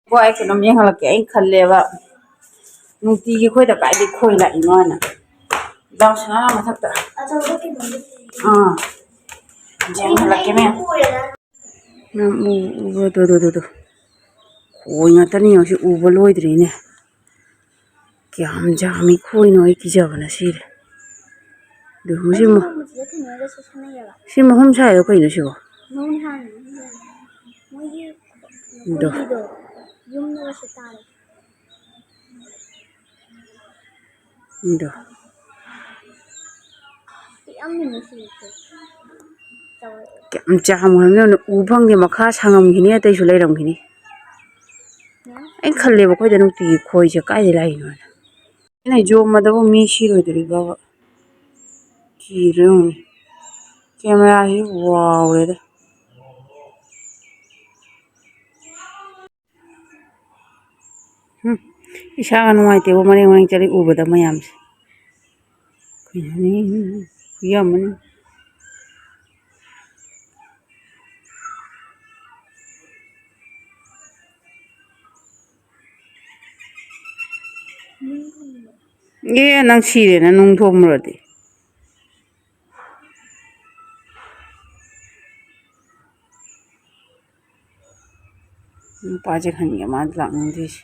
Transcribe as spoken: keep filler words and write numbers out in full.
ꯀꯣ, ꯑꯩ ꯀꯩꯅꯣꯝ ꯌꯦꯡꯍꯜꯂꯛꯀꯦ꯫ ꯑꯩꯅ ꯈꯜꯂꯦꯕ, ꯅꯨꯡꯇꯤꯒꯤ ꯑꯩꯈꯣꯏꯗ ꯀꯥꯏꯗꯩ ꯈꯣꯏ ꯂꯥꯛꯏꯅꯣ ꯍꯥꯏꯅ꯫ ꯗꯥꯎꯁꯅꯥ ꯃꯊꯛꯇ꯫ ꯑꯥ꯫ ꯌꯦꯡꯍꯜꯂꯛꯀꯦ, ꯃꯦꯝ꯫ ꯃꯦꯝ, ꯎ-, ꯎꯕ꯭ꯔꯣ? ꯗꯣ, ꯗꯣ, ꯗꯣ, ꯗꯣ꯫ ꯈꯣꯏ ꯉꯥꯛꯇꯅꯤ ꯌꯦꯡꯉꯣ, ꯁꯤ ꯎꯕ ꯂꯣꯏꯗ꯭ꯔꯤꯅꯦ꯫ ꯀꯌꯥꯝ ꯌꯥꯝꯃꯤ ꯈꯣꯏꯅꯣ, ꯑꯩ ꯀꯤꯖꯕꯅ ꯁꯤꯔꯦ꯫ ꯑꯗꯨ ꯁꯤ ꯃ-, ꯁꯤ ꯃꯍꯨꯝ ꯁꯥꯏꯗꯣ ꯀꯩꯅꯣ ꯁꯤꯕꯣ? ꯑꯗꯣ꯫ ꯑꯗꯣ꯫ ꯀꯌꯥꯝ ꯆꯥꯎꯅ ꯍꯥꯏꯕꯅꯣ, ꯎ ꯐꯪꯗꯦ, ꯃꯈꯥ ꯁꯪꯉꯝꯈꯤꯅꯤ, ꯑꯇꯩꯁꯨ ꯂꯩꯔꯝꯈꯤꯅꯤ꯫ ꯑꯩꯅ ꯈꯜꯂꯦꯕ ꯑꯩꯈꯣꯏꯗ ꯅꯨꯡꯇꯤꯒꯤ ꯈꯣꯏꯁꯦ ꯀꯥꯏꯗꯩ ꯂꯥꯛꯏꯅꯣꯅ꯫ ꯑꯩꯅ ꯌꯣꯝꯃꯗꯕꯨ ꯃꯤ ꯁꯤꯔꯣꯏꯗꯣꯔꯤꯕꯕ? ꯀꯤꯔꯦ ꯌꯦꯡꯉꯨꯅꯦ꯫ ꯀꯦꯃꯦꯔꯥꯁꯤ ꯋꯥꯎꯔꯦꯗ꯫ ꯍꯨꯝ, ꯏꯁꯥꯒ ꯅꯨꯡꯉꯥꯏꯇꯦꯕꯣ, ꯃꯔꯦꯡ ꯃꯔꯦꯡ ꯆꯠꯂꯤ ꯎꯕꯗ ꯃꯌꯥꯝꯁꯦ꯫ ꯀꯩꯅꯣꯅꯦ, ꯈꯨꯌꯥꯝ ꯑꯃꯅꯤ꯫ ꯑꯦ, ꯅꯪ ꯁꯤꯔꯦꯅ ꯅꯨꯡ ꯊꯣꯝꯃꯨꯔꯗꯤ꯫ ꯅꯨꯄꯥꯁꯦ ꯈꯟꯒꯦ ꯃꯥ ꯂꯥꯛꯅꯤꯡꯗ꯭ꯔꯤꯁꯦ꯫